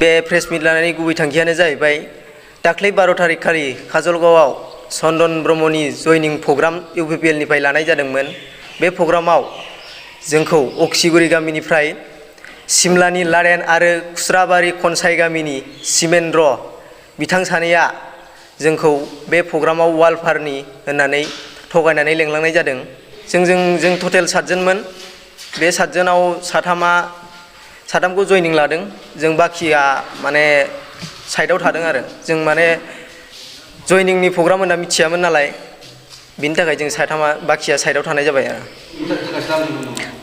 बे प्रेस मिट लानायनि गुबै थांखियानो जाहैबाय दाख्लै 12 तारिख खालि काजलगावआव चन्दन ब्रह्मनि जयनिं प्रग्राम इउपिपिएल निफ्राय लानाय जादोंमोन। बे प्रग्रामाव जोंखौ अक्सिगुरि गामिनिफ्राय सिमलानि लारेन आरो खुस्राबारि खनसाइ गामिनि सिमेन्द्र बिथां सानैया जोंखौ बे प्रग्रामाव वालफारनि होननानै थगायनानै लेंलांनाय जादों। जों टटेल 7 जनमोन। बे 7 जनाव साथामखौ जयनिं लादों। जों बाखिया माने साइडआव थादों आरो जों माने जयनिंनि प्रग्राम होनना मिथियामोन नालाय बिनि थाखाय जों साथामा बाखिया साइडआव थानाय जाबाय आरो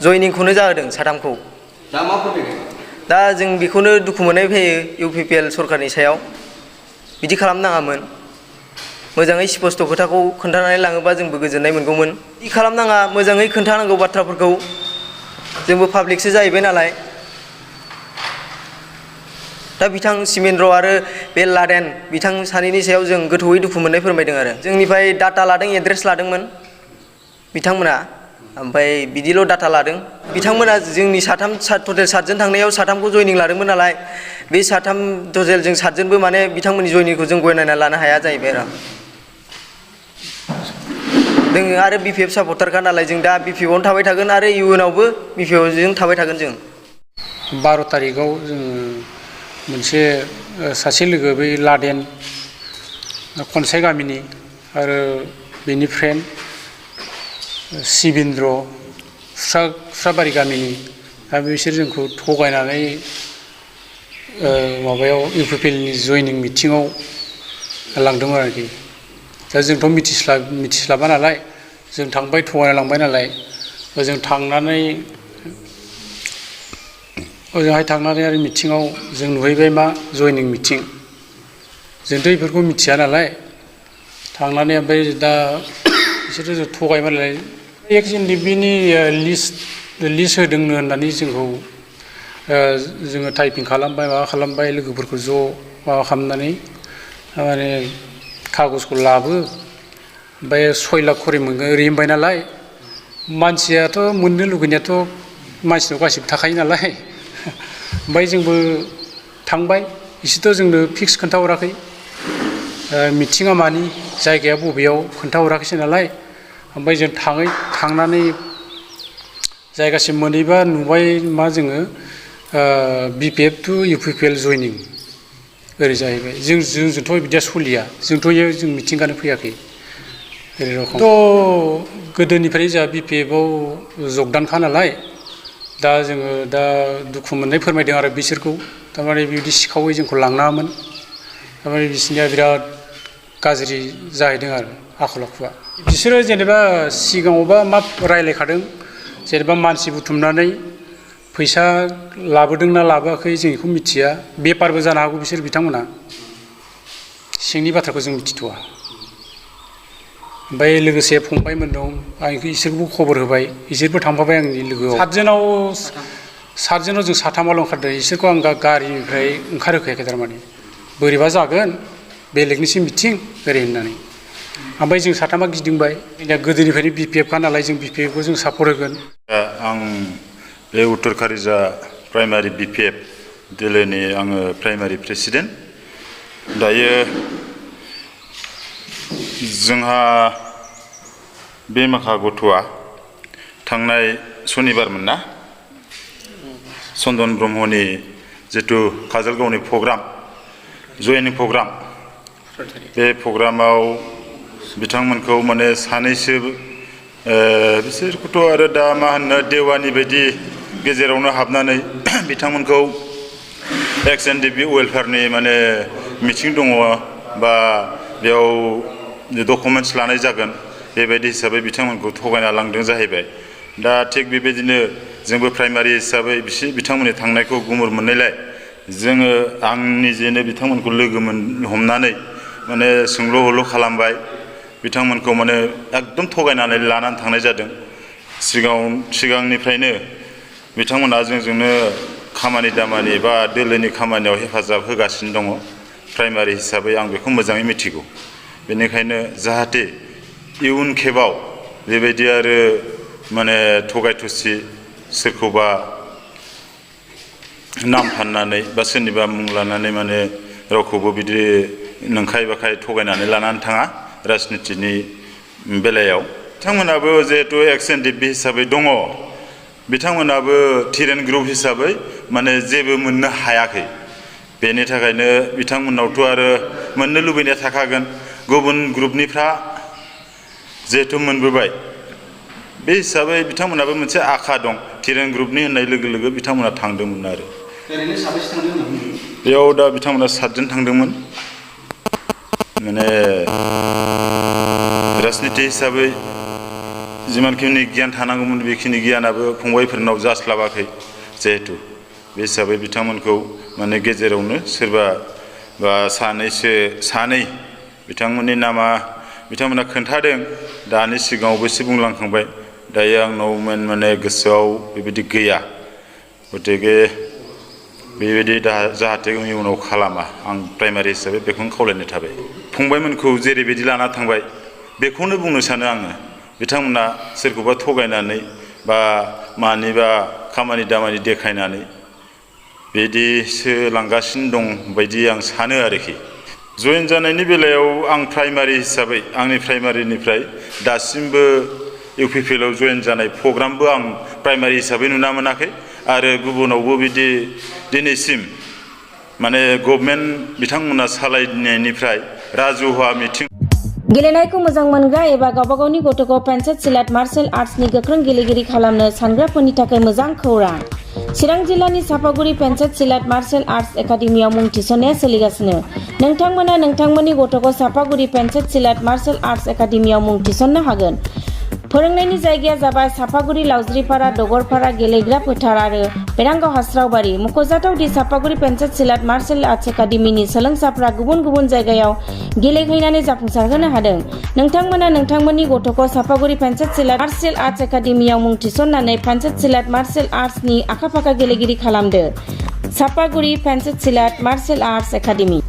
जयनिंखौनो जाहोदों साथामखौ। दा जों बेखौनो दुखु मोननाय फैयो इउपिपिएल सरकारनि सायाव बिदि खालामनाङामोन। मोजाङै स्पष्ट खोथाखौ खोन्थानानै लाङोबा जोंबो गोजोननाय मोनगौमोन। बिदि खालामनाङा, मोजाङै खोन्थानांगौ बाथ्राफोरखौ। जोंबो पाब्लिकसो जाहैबाय नालाय। दा बिथां सिमेन्द्र आरो बे लादेन बिथां सानैनि सायाव जों गोथौयै दुखु मोननाय फोरमायदों आरो जोंनिफ्राय डाटा लादों, एड्रेस लादोंमोन बिथांमोना, ओमफ्राय बिदिल' डाटा लादों। बिथांमोना जोंनि टटेल 7 जन थांनायाव साथामखौ जयनिं लादोंमोन नालाय बे टटेल जों 7 जनबो माने बिथांमोननि जयनिंखौ जों गनायना लानो हाया जाहैबाय आरो जोङो आरो बिपिएफ सापर्टारखा नालाय जों दा बिपिएफआवनो थाबाय थागोन आरो इयुनावबो बिपिएफजों थाबाय थागोन जों। 12 तारिखआव जोङो मोनसे सासे लोगो बै लादेन खनसाइ गामिनि आरो बेनि फ्रेन्ड सिबेन्द्र खुस्राबारि गामिनि दा बिसोर जोंखौ थगायनानै माबायाव इउपिपिएलनि जयनिं मिटिङाव लांदोंमोन आरोखि। दा जोंथ' मिथिस्लाबा नालाय जों थांबाय, थगायना लांबाय नालाय ओजों थांनानै ओजोंहाय थांनानै आरो मिटिङाव जों नुहैबाय मा जयनिं मिटिं। जोंथ' बेफोरखौ मिथिया नालाय थांनानै ओमफ्राय दा बिसोरो थगायबाय नालाय एक्सुवेलि बिनि लिस्ट होदोंनो होननानै जोंखौ जोङो टाइपिं खालामबाय, माबा खालामबाय, लोगोफोरखौ ज' माबा खालामनानै माने कागजखौ लाबो ओमफ्राय 6 लाख खरि मोनगोन ओरै होनबाय नालाय मानसियाथ' मोननो लुगैनायाथ' मानसिनाव गासिबो थाखायो नालाय ओमफ्राय जोंबो थांबाय। बिसोरथ' जोंनो फिक्स खोन्थाहराखै मिटिङा मानि, जायगाया बबेयाव खोन्थाहराखैसै नालाय। ओमफ्राय जों थांनानै जायगासिम मोनहैबा नुबाय मा जोङो बिपिएफ टु इउपिपिएल जयनिं ओरै जाहैबाय। जोंथ' बिदिया सलिया, जों मिटिंगानो फैयाखै ओरै रखम। थ' गोदोनिफ्राय जोंहा बिपिएफआव जगदानखा नालाय दा जोङो दा दुखु मोननाय फोरमायदों आरो बिसोरखौ। थारमाने बिदि सिखावै जोंखौ लांनाङामोन। थारमाने बिसोरनिया बिराद गाज्रि जाहैदों आरो आखल आखुआ। बिसोरो जेनेबा सिगाङावबा मा रायज्लायखादों जेनेबा मानसि बुथुमनानै फैसा लाबोदोंना लाबोआखै जों बेखौ मिथिया। बेपारबो जानो हागौ बिसोर बिथांमोना, सिंनि बाथ्राखौ जों मिथिथ'वा। ओमफ्राय लोगोसे फंबायमोन दं, आं बिसोरखौबो खबर होबाय, बिसोरबो थांफाबाय आंनि लोगोआव। 7 जनाव जों 3 ओंखारदों। बिसोरखौ आं गारिनिफ्राय ओंखारहोखायाखै थारमाने बोरैबा जागोन बेलेगनिसो मिटिं ओरै होननानै। ओमफ्राय जों 3 गिदिंबाय। जोंनिया गोदोनिफ्रायनो बिपिएफखा नालाय जों बिपिएफखौ जों सापर्ट होगोन। आं बे उत्तर कारिजा प्राइमारि बिपिएफ दोलोनि आङो प्राइमारि प्रेसिडेन्ट। दायो जोंहा बे माखा गथ'आ थांनाय सनिबारमोन ना, चन्दन ब्रह्मनि जिथु काजलगावनि प्रग्राम जयनिं प्रग्राम, बे प्रग्रामाव बिथांमोनखौ माने सानैसो बिसोरखौथ' आरो दा मा होनो देवानि बायदि गेजेरावनो हाबनानै बिथांमोनखौ एक्स एन डि पि वेलफेयारनि माने मिटिं दङ बा बेयाव डकुमेन्टस लानाय जागोन बेबायदि हिसाबै बिथांमोनखौ थगायना लांदों जाहैबाय। दा थिग बेबायदिनो जोंबो प्राइमारि हिसाबै बिथांमोननि थांनायखौ गुमुर मोननायलाय जोङो आं निजेनो बिथांमोनखौ लोगो हमनानै माने सोंल' हल' खालामबाय। बिथांमोनखौ माने एकदम थगायनानै लानानै थांनाय जादों। सिगांनिफ्रायनो बिथांमोना जोंजोंनो खामानि दामानि बा दोलोनि खामानियाव हेफाजाब होगासिनो दङ। प्राइमारि हिसाबै आं बेखौ मोजाङै मिथिगौ। बेनिखायनो जाहाथे इयुन खेबाव बेबायदि आरो माने थगाय थसि सोरखौबा नाम फाननानै बा सोरनिबा मुं लानानै माने रावखौबो बिदि नंखाय बाखाय थगायनानै लानानै थाङा राजनितिनि बेलायाव बिथांमोनाबो जिहेतु एक्स एनडिपि हिसाबै दङ बिथांमोनाबो थिरेन ग्रुप हिसाबै माने जेबो मोननो हायाखै बेनि थाखायनो बिथांमोनावथ' आरो मोननो लुबैनाया थाखागोन गुबुन ग्रुपनिफ्रा जिहेतु मोनबोबाय बे हिसाबै बिथांमोनाबो मोनसे आखा दं थिरेन ग्रुपनि होननाय लोगो लोगो बिथांमोना थांदोंमोन आरो ओरैनो साबेसे थांदों होनना बुंदों बेयाव दा बिथांमोना 7 जन थांदोंमोन माने राजनिति हिसाबै जिमानखिनि गियान थानांगौमोन बेखिनि गियानाबो फंबायफोरनाव जास्लाबाखै जिहेतु बे हिसाबै बिथांमोनखौ माने गेजेरावनो सोरबा बा सानै बिथांमोननि नामा बिथांमोना खोन्थादों दानि सिगाङावबो एसे बुंलांखांबाय दायो आंनाव माने गोसोआव बेबायदि गैया गतिके बेबायदि जाहाथे इयुनाव खालामा आं प्राइमारि हिसाबै बेखौनो खावलायनो थाबाय फंबायमोनखौ जेरैबायदि लाना थांबाय बेखौनो बुंनो सानो आङो बिथांमोना सोरखौबा थगायनानै बा मानिबा खामानि दामानि देखायनानै बिदिसो लांगासिनो दं बायदि आं सानो आरोखि जयेन जानायनि बेलायाव आं प्राइमारि हिसाबै आंनि प्राइमारिनिफ्राय दासिमबो इउपिपिएलआव जयेन जानाय प्रग्रामबो आं प्राइमारि हिसाबै नुना मोनाखै आरो गुबुनावबो बिदि दिनैसिम माने गभर्नमेन्ट बिथांमोना सालायनायनिफ्राय राजुहुवा मिथिं गेलेनायखौ मोजां मोनग्रा एबा गावबागावनि गथ'खौ पेन्सिल सिलाट मार्शेल आर्ट्सनि गोख्रों गेलेगिरि खालामनो सानग्राफोरनि थाखाय मोजां खौरां चिरां जिल्लानि सापागुरि पेन्सिल सिलाट मार्शेल आर्ट्स एकाडेमियाव मुं थिसननाया सोलिगासिनो नोंथांमोना नोंथांमोननि गथ'खौ सापागुरि पेन्सिल सिलाट मार्शेल आर्ट्स एकाडेमियाव मुं थिसननो हागोन फोरोंनायनि जायगाया जाबाय सापागुरि लावज्रिपारा दगरपारा गेलेग्रा फोथार आरो बेरांगाव हास्रावबारि मख'जाथाव दि सापागुरि पेन्सिल सिलाट मार्शेल आर्ट्स एकाडेमिनि सोलोंसाफ्रा गुबुन गुबुन जायगायाव गेलेहैनानै जाफुंसारहोनो हादों नोंथांमोना नोंथांमोननि गथ'खौ सापागुरि पेन्सिल सिलाट मार्शेल आर्ट्स एकाडेमियाव मुं थिसननानै पेन्सिल सिलाट मार्शेल आर्ट्सनि आखा-फाखा गेलेगिरि खालामदो Sapaguri pencil सिलाट martial arts academy